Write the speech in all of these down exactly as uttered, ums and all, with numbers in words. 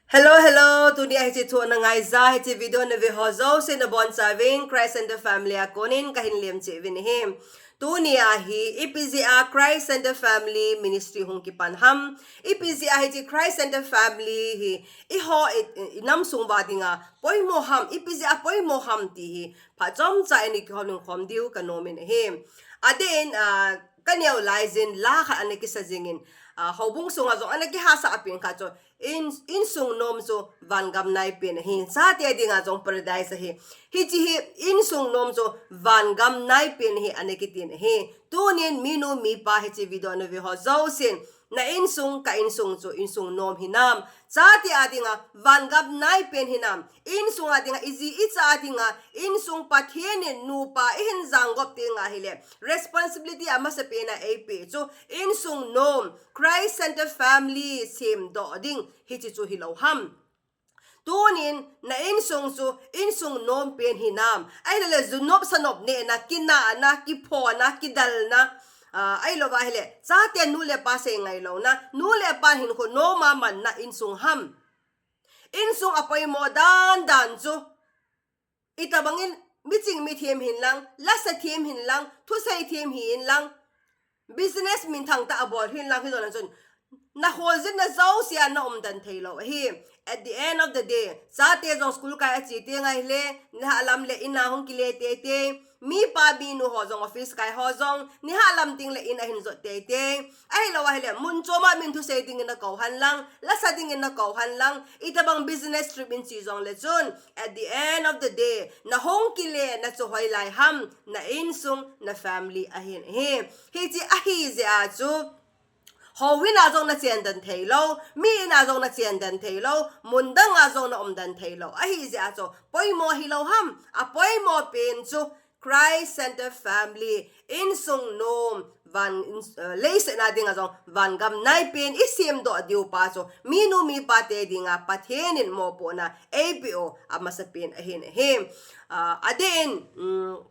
Hello, hello. Tuni a hiche thu ana ngaija, hiche video ana ve ho jouse nabonchauvin Christ Center Family a konin kahin lemcheh uvin ahi. Tuni a hi ipi jeh a Christ Center Family Ministry hung kipan ham, ipi jeh a hiche Christ Center Family hi eiho i, i, inam sung uva dinga poimo ham, ipi jeh a poimo ham ti hi phat chomcha in i kihoulim khom diu kanom in ahi. Adeh in, ah, kaneo laijin la khat ana kisa jingin, ah, houbung sunga jong ana kihahsah pen khat chu in, insung nom chu vangam naipen ahi. Chate dinga jong paradise ahi. Hiche hi insung nom chu vangam naipen ahi ana kitin ahi. Tunin minu mipa hiche video ana ve ho jousen, na insung, ka insung chu insung nom hinam? Chate a dinga vangam naipen hinam? Insung a dinga, iji icha a dinga insung Pathen in nupa ihin jangop tenga hile, responsibility amasapen a eipeh chu insung nom, Christ Center Family semdoh ding hiche chu hilou ham? Tunin na insung chu insung nom pen hinam? Ahileh ju nop sa nop nehna, kinahna, kiphona, kidalna, ah, ahilouva ahileh chate nu le pa sei ngailouna, nu le pa hinkho noma manna insung ham? Insung apoimo dan dan chu itobangin miching mithem hinlang, lasa them hinlang, thusei them hinlang, business minthang tah a bol hinlang, hijongle chun na kholjinna jouse a na umden theilou ahi. At the end of the day, chate jong school kai ache tenga hile, nihah lam le in a hung kile teitei, mipa minu ho jong, office kai ho jong, nihah lam tengle in ahin jot teitei. Ahilouva ahileh mun chom a min thusei dingin na kou henlang, lasa dingin na kou henlang, itobang business trip in che jongle chun, at the end of the day, na hung kile na chu hoilai ham? Na insung, na family ahin ahi. Hiche ahi jeh a chu, houin a jong na chenden theilou, mi in a jong na chenden theilou, mun dang a jong na umden theilou ahi jeh a chu poimo hilou ham? Apoimo pen chu Christ Center Family, insung nom, van, in, eh, leiset na dinga jong vangam naipen isemdoh diu pa chu minu mipa te dinga Pathen in mopohna eipeh u amasapen ahin ahi. Ah, adeh in, um,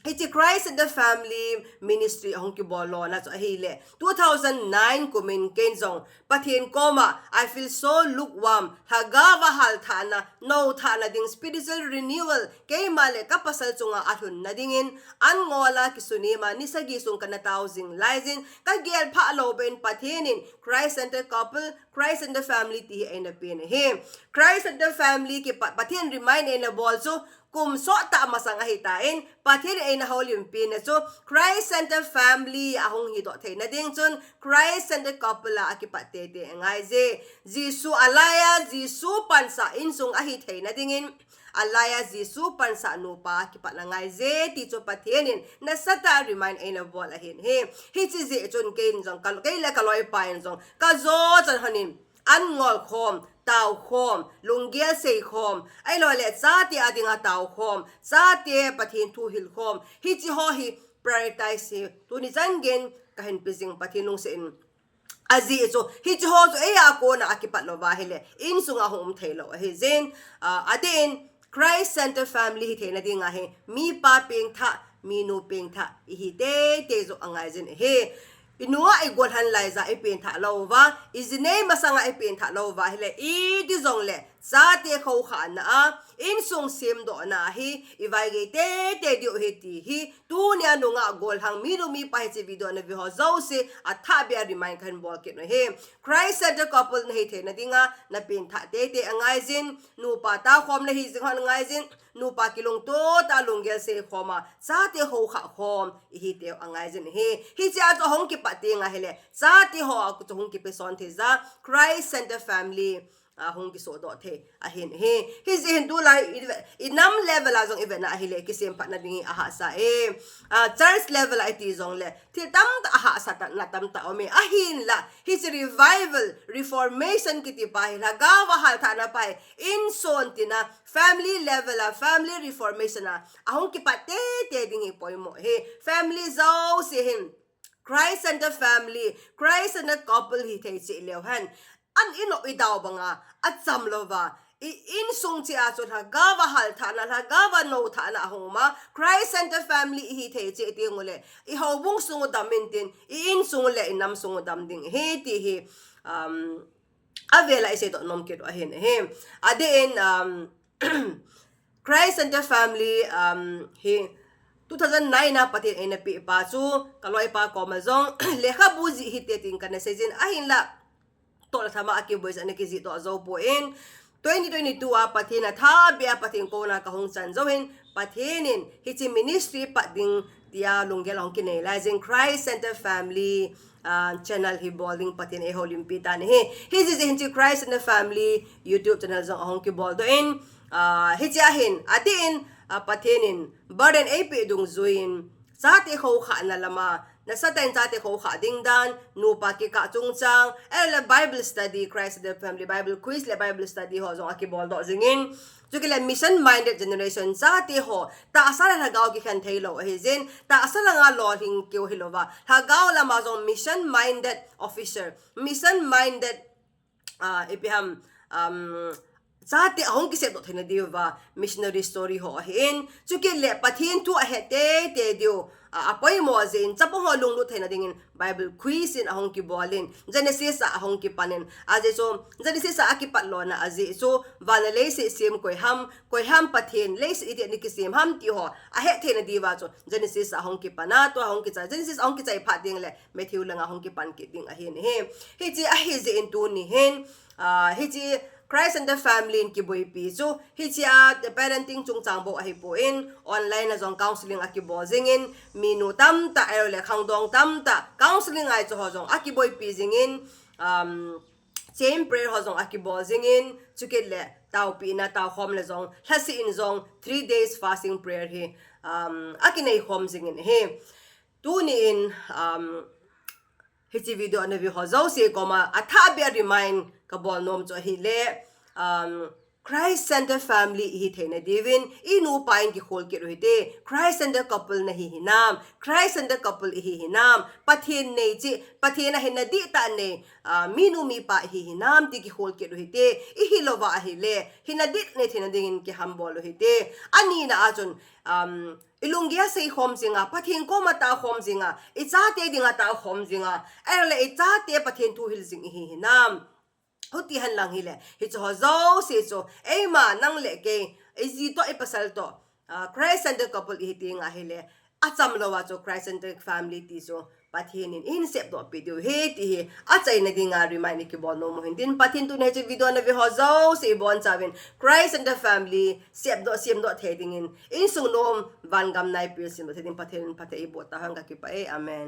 hiche Christ Center Family Ministry ahung kibol lona chu ahileh, two thousand nine kumin ken jong Pathen koma, "I feel so lukewarm, lhagao a halthahna, nouthahna ding, spiritual renewal, keima le ka pasal chunga alhunna dingin, an ngol a kisunema, ni sagi sung kana tao jing laijin, ka gel phah lou beh in Pathen in Christ Center Couple, Christ Center Family ti hi eina pen ahi." Christ Center Family kipat Pathen remind eina bol chu, kum sottah masang ahitan, Pathen in eina houlimpi na chu Christ Center Family ahung hidoh theina ding chun Christ Center Couple a akipat teitei angaije. Jesu alaiya, Jesu pansah insung ahi theina dingin, alaiya Jesu pansah nupa kipatna angaije ti chu Pathen in nasatah a remind eina bol ahin ahi. Hiche jeh chun ken jong, ka, kei le ka loipa in jong, ka jo chan honin, an ngol khom, tao khom, lunggel sei khom, ahilouleh chate a dinga tao khom, chate Pathen thu hil khom, hiche ho hi prioritize hi tuni chan geiyin kahin pe jing, Pathen lungset in. Ajeh chu, hiche ho chu eia kona akipat louva ahileh, insunga hung um theilou ahi jin, ah, adeh in, Christ Center Family hi theina dinga hi, mipa pengthah, minu pengthah ihi teitei joh angaijin ahi. Inu a igol hen laija ipengthah louva, iji nei masanga ipengthah louva ahileh, iti jongleh, chate khoukhahna a, insung semdohna a hi ivaigei teitei diu ahi ti hi, tunia nungah gollhang minu mipa hiche video ana ve ho jouse athahbeh a remind kahin bol kit u ahi. Christ Center Couple nahi theina dinga napengthah teitei angaijin, nupa taokhom nahi jing ho angaijin, nupa kilungto tah a lunggel sei khom a, chate khoukhah khom ihi teu angaijin ahi. Hiche a chu ahung kipat tenga ahileh, chate ho a chu hung kipeson theija, Christ Center Family ahung kisohdoh thei ahin ahi. Hijeh hin tulai i, inam level a jong ivetna ahileh, kisemphatna ding hi ahahsa e. Ah, church level a iti jongleh, thil tamtah ahahsatna tamtah aume. Ahinlah, hiche revival, reformation kiti pa hi, lhagao a halthahna pa hi, insung tina, family level a, family reformation a ahung kipat teitei ding hi poimo ahi. Family jouse hin, Christ Center Family, Christ Center Couple hithei cheh leu hen, an inop idau banga acham louva, i insung cheh a chu lhagao a halthahna, lhagao a nouthahna ahung uma, Christ Center Family ihi thei cheh tenguleh, ihoubung sung u dam intin, i insung le inam sung u dam ding ahi ti hi, um, Avela isei toh nom kit u ahin ahi. Adeh in, um, Christ Center Family, um, hi two thousand nine a Pathen eina peh pa chu kaloipa koma jong lekhabu jih hite tin kana seijin ahinla, tohle thama akiboi jeh a ana kijih toh jou pon, twenty twenty-two a Pathen athah beh a Pathen kona kahung chan jou hin, Pathen in hiche ministry pat ding tia lunggel ahung kinei laijin Christ Center Family, ah, channel hi bol ding Pathen in eihoulimpi tan ahi. Hijeh jeh hin hiche Christ Center Family YouTube channel jong ahung kibol doh in, ah, hiche ahin, adeh in, ah, Pathen in burden eipeh dungjuiyin, chate khoukhahna lama, nasatah in chate khoukhah ding dan, nupa kikah chungchang, ahilouleh Bible study, Christ Center Family Bible quiz le Bible study ho jong akibol doh jingin, chukit le mission minded generation, chate ho tahsa le lhagao kikhen thei lou ahi jeh in, tahsa langa lolhing keu hilouva, lhagao lama jong mission minded officer, mission minded, ah, ipi ham, um, chate ahung kisepdoh theina diuva missionary story ho ahin, chukit le Pathen thu ahet teitei diu, ah, apoimo jeh in chapang ho lunglut theina dingin Bible quiz in ahung kibol in, Genesis a ahung kipan in, ajeh chu Genesis a akipat lona ajeh chu van le leiset sem koi ham, koi ham Pathen, leiset iti ana kisem ham ti ho ahet theina diuva chu Genesis a ahung kipan a, tua ahung kichai, Genesis ahung kichai phat ding le Matthew langa hung kipan kit ding ahin ahi. Hiche ahi jeh in tuni hin, ah, hiche Christ Center Family in kiboipi chu, hiche a parenting chungchang bou ahipon, online a jong counseling akibol jingin, minu tamtah, ahilouleh khangdong tamtah, counseling ngai chu ho jong akiboipi jingin, um, chain prayer ho jong akibol jingin, chukit le taopehna, taokhom le jong, lhaset in jong, three days fasting prayer hi, um, akinei khom jingin ahi. Tuni in, um, hiche video ana ve ho jouse koma athah beh a remind kabol nom chu ahile, um, Christ Center Family ihi theina diuvin, inupa in kikhol kit u hite, Christ Center couple nahi hinam, Christ Center couple ihi hinam, Pathen nei cheh, Pathen a hinna dihtah nei, ah, minu mipa ihi hinam ti kikhol kit u hite, ihilouva ahile, hinna dihtah nei theina dingin kihambol u hite. Anina a chun, um, ilunggel a seikhom jinga, Pathen koma taokhom jinga, ichate dinga taokhom jinga, ahilouleh ichate Pathen thu hil jing ihi hinam. Huti henlang hile, hiche ho jouse chu, eima nang le kei, iji toh, ipasal toh, ah, Christ Center couple ihi tenga hile, acham louva chu Christ Center Family ti chu Pathen in eihin sepdoh peh diu ahi ti hi achaina dinga remind kibol nom u hin tin, Pathen tuni hiche video ana ve ho jouse ibonchauvin Christ Center Family sepdoh, semdoh thei dingin, insung nom vangam naipel semdoh thei ding Pathen in phatthei eiboh tauhen, kakipah e. Amen.